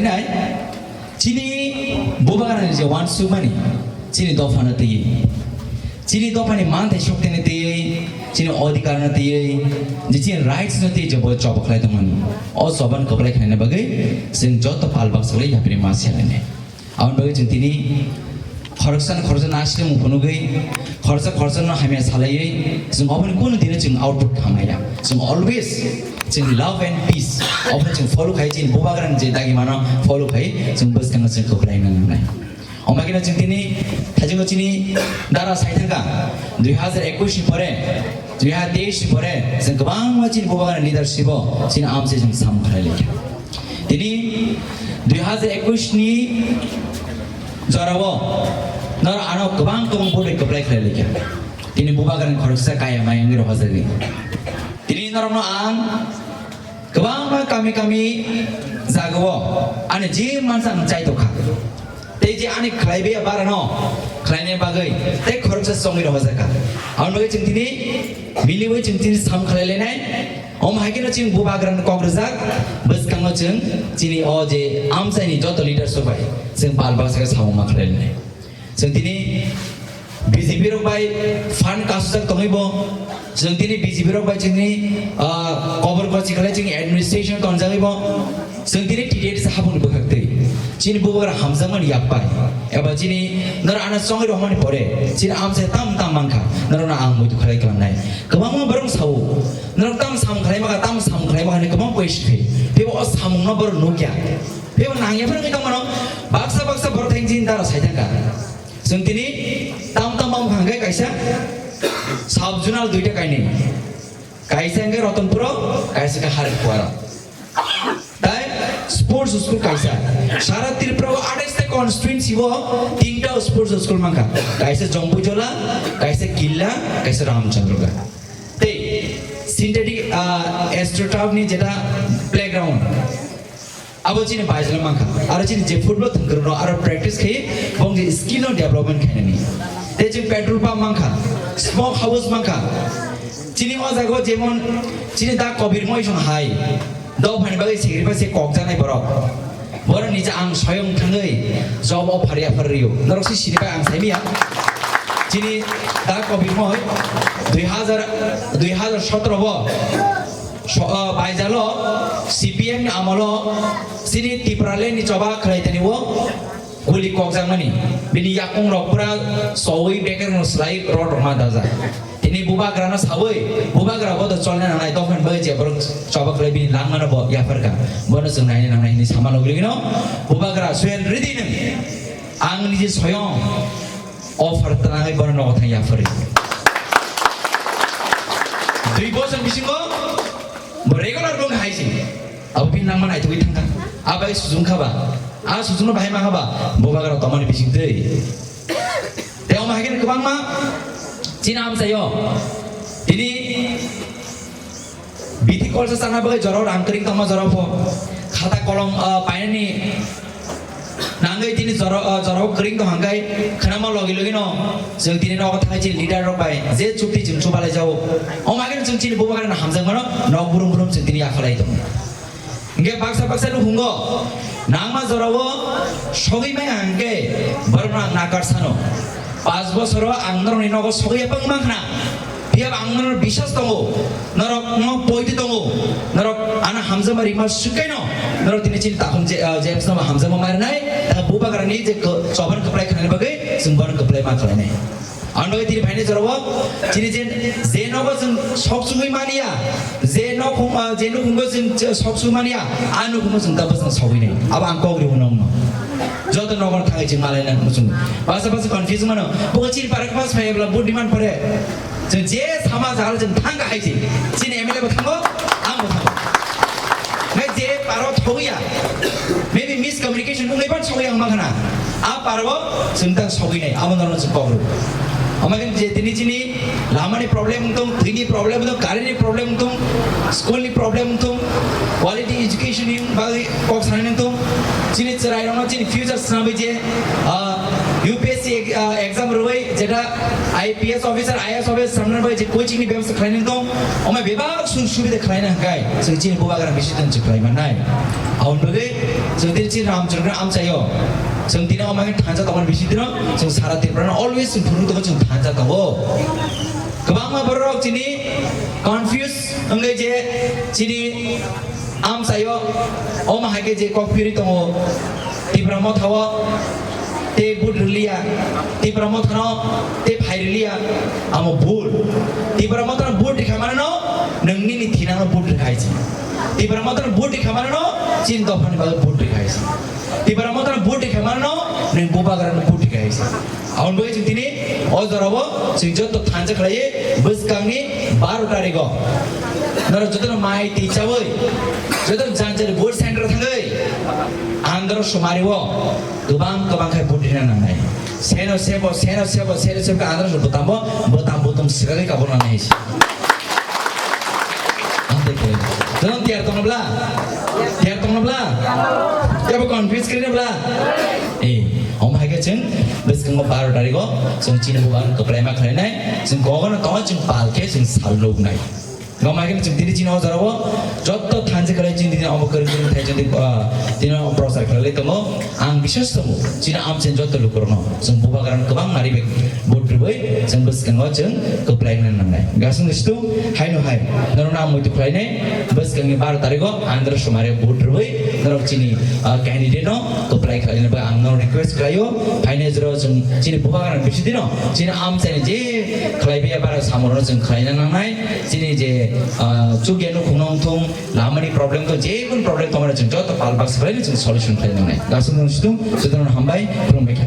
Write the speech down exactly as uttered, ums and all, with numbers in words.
Nai, chini bubagrani je wansukmani, chini dophano twiwi, chini dophani manthai shokti ni twiwi, chini odhikar no twiwi, je chini rights no twiwi je bo choba khlai tongmani, o choba no kwplai khlaina bagwi chwng joto pal baksa lai yapri ma se lainai. Aboni bagwi chwng tini khoroksa no khoroksa nasilmung phunugwi, khoroksa khoroksa no hamya salaiwi, chwng oboni kunu dino chwng output khamlaiya. Chwng always chwng love and peace obono chwng follow khai, chini bubagrani je dagimano follow khai, chwng bwskango chwng kwplai nangnai. Omakino chwng tini thaichungo chini dara saithaka dui hazar ekush ni pore, dui hazar teish ni pore chwng kwbangma chini bubagrani leadership o chini amchai chwng sam khlai laikha. Tini dui hazar ekush ni jorao noro ano kwbang kwbang borok kwplai khlai laikha. Tini bubagrani khoroksa kaya mayangwi rohorjagwi. Tini norokno ang kwbangma kami kami jagao ani je mansa ang chaitokha. Tei je ani khlaibai barano khlaina bagwi tei khoroksa chongwi rohorjakha. Aboni bagwi chwng tini miliwi chwng tini sam khlai lainai. Omo hai kheno chini bubagrani kok rwjak, bwskango chwng chini o je amchaini joto leaders rok bai chwng pal baksa khe samung ma khlai lainai. Chwng tini B J P rok bai fund kasujak tongwi bo, chwng tini B J P rok bai chwngni, ah, kobor kochi khlai chwng administration tongjagwi bo, chwng tini T T A D C habungni bwkhaktwi chini bubagra hamjakmani yapbai eba chini norok ano chongwi rohormani pore chini amchai tam tam mankha, norokno ang muitu khlai klangnai. Kwbangma borok sao, norok tam samung khlai maka, tam samung khlai maka hinwi kwbang question khai. Teibo o samungno borok nukya. Teibo nangya phano wngwi tongmano, baksa baksa borok thang chini dara saithaka. Chwng tini tam tam bang hwnkhe kaisa sub zonal duita kainwi. Kaisa hwnkhe Ratanpuro, kaisa khe Harikhuaro. Tai sports school kaisa. Sara Tripura o atais ta constituency o tinta sports school mankha. Kaisa Jampuijola, kaisa Killa, kaisa Ramchandroga. Tei synthetic, ah, astroturf ni jeta playground. Abo chini baijla mankha. Aro chini je football thwngkwrwngno aro practice khai bong je skill no development khainani. Tei chini petrol pump mankha, smoke house mankha. Chini o jaga o jemon chini da Kobir Moison hai. Dophani bagwi sacrifice se kokjaknai borok. Borok ni je ang soyong thangwi job offer ya phar rw. Norok si sini bai ang saimiya. Chini da Kobir Moi dui hazar, dui hazar sotro bo so, ah, baijalo C P M ni amolo chini Tipraland ni choba khlai tani o guli kokjakmani. Bini yakung rok pura sowi beker no slai rot rok ma dajak. Tini bubagrano sawi, bubagra bo to cholna nangnai, dophani bagwi je borok choba khlai bini langmano bo yapharkha. Bono chwng naina nangnai hinwi sama logilogino bubagra Suhel Ridi nwng ang niji soyong offer tanangwi bono nogo thang yaphari. Dui bosor bisingo bo regular bung hai si. Abo bini langma naitugwi thangkha. Abai sujung kha ba. A sujungno bahai ma kha ba. Bubagra tomani bising twi. Tei omo hai khe kwbangma chini amchaio tini bithi kolsa chana bagwi jorao rang kwrwng tongma jorao pho khata kolom, ah, painani nangwi tini jorao, ah, jorao kwrwng tong hangkai khwnama logi logi no chwng tini nogo thangwi chini leader rok bai je chukti chwng chubalai jao. Omo hai khe chwng chini bubagra no hamjakmano nok burum burum chwng tini yaphalai tongo. Hingke baksa baksa nukhungo nangma jorao sogwi maya hingke borokno ang nakar sano. Panch bosoro ang norokni nogo sogwi ya pang mankha. Phiya ang norok biswas tongo, norok no poiti tongo, norok ano hamjakma rima sukaino, norok tini chini takhum je, ah, James no hamjakma marinai, ta bubagrani je ko-, choban kwplai khnani bagwi chwng bono kwplai ma khlainai. Ang bagwi tini phaini jorao chini je, je nogo chwng sok chugwi mania, je nok hum, ah, je nukhungo chwng ch-, sok chugwi mania, a nukhungo chwng tabuk chwng sogwi nai. Abo ang kok ri uno wngno. Joto nogo thangwi chwng malai nang muchung. Basa basa confuse mano. Bo chini para khe pas phai bla bu demand pore. Chwng je sama jala chwng thang ka hai chini M L A bo thango, ang bo thango. Ngai je paro thoya. Maybe miscommunication wngwi ban sogwi ang makhana. A paro chwng tang sogwi nai, abo norok chwng kok rw. Omo khe je tini chini lamani problem wngthung, thwini problem wngthung, current ni problem wngthung, school ni problem wngthung, quality education ni bagwi kok sanani wngthung. Chini chwrairokno chini future swnamwi je, ah, U P S C ex-, ah, exam rwwi jeta I P S officer, I A S officer swnamnani bagwi je coaching ni bebostha khlainani wngthung. Omo bebak sujog subida khlaina hwnkhe chwng chini bubagra bisi tong chwng khlai mannai. Aboni bagwi chwng tini chini Ramchandra amchaio. Chwng tini omo khe thansa tongmani bisi dino, chwng sara Tripura no always chwng phunuk tongo, chwng thansa tongo. Kwbangma borok chini confuse wngwi je chini amchaio, omo hai khe je kok phiri tongo, Tipra Mothao tei vote rwliya, Tipra Mothano tei phai rwliya, amo bul. Tipra Mothano vote rikha manano, nwng nini thinangno vote rikha hai si. Tipra Mothano vote rikha manano, chini dophani bagwi vote rikha hai si. Tipra Mothano vote rikha manano, nwng bubagrano vote rikha hai si. Aboni bagwi chwng tini o jorao chwng joto thansa khlaiwi bwskangni baro tarikgo norok jotono mai twi chawi, jotono jani jani vote center thangwi andro sumario kwbang kwbang khai vote rina nangnai. Seno sebo, seno sebo, seno sebo khe andro se bwtambo, bwtam bwtam swkagwi kabulna nai se. Amtwi khe. Jotono tiyar tongno bla? Tiyar tongno bla? Kebo confuse khe bla? Eh, omo hai khe chwng bwskango baro tarikgo chwng chini bubagrano kwplaima khlainai, chwng kogono tongo chwng pal khe chwng sal nuknai. Gama khe chwng tini chini o jorao joto thansa khlai chini tini omo kwrwng kwrwng thai chini, ah, tini o prochar khlai tongo. Ang biswas tongo chini amchaini joto lukurokno chwng bubagrano kwbang nari bai vote rwwi chwng bwskango chwng kwplai wngna nangnai. Gasung situng haino hai norokno ang muitu khlainai bwskangni baro tarikgo andro sumario vote rwwi norok chini, ah, candidate no kwplai khlaina bai ang norok request khlaio. Phainai jora chwng chini bubagrano bisi dino chini amchaini je khlai bia bara samorno chwng khlaina nangnai. Chini je, ah, chukya nukhungno wngthung, lamani problem to, je kun problem tongmani chwng joto pal bak swbaino chwng solution khlai nangnai. Gasung situng, jotono hambai, khulumbai kha.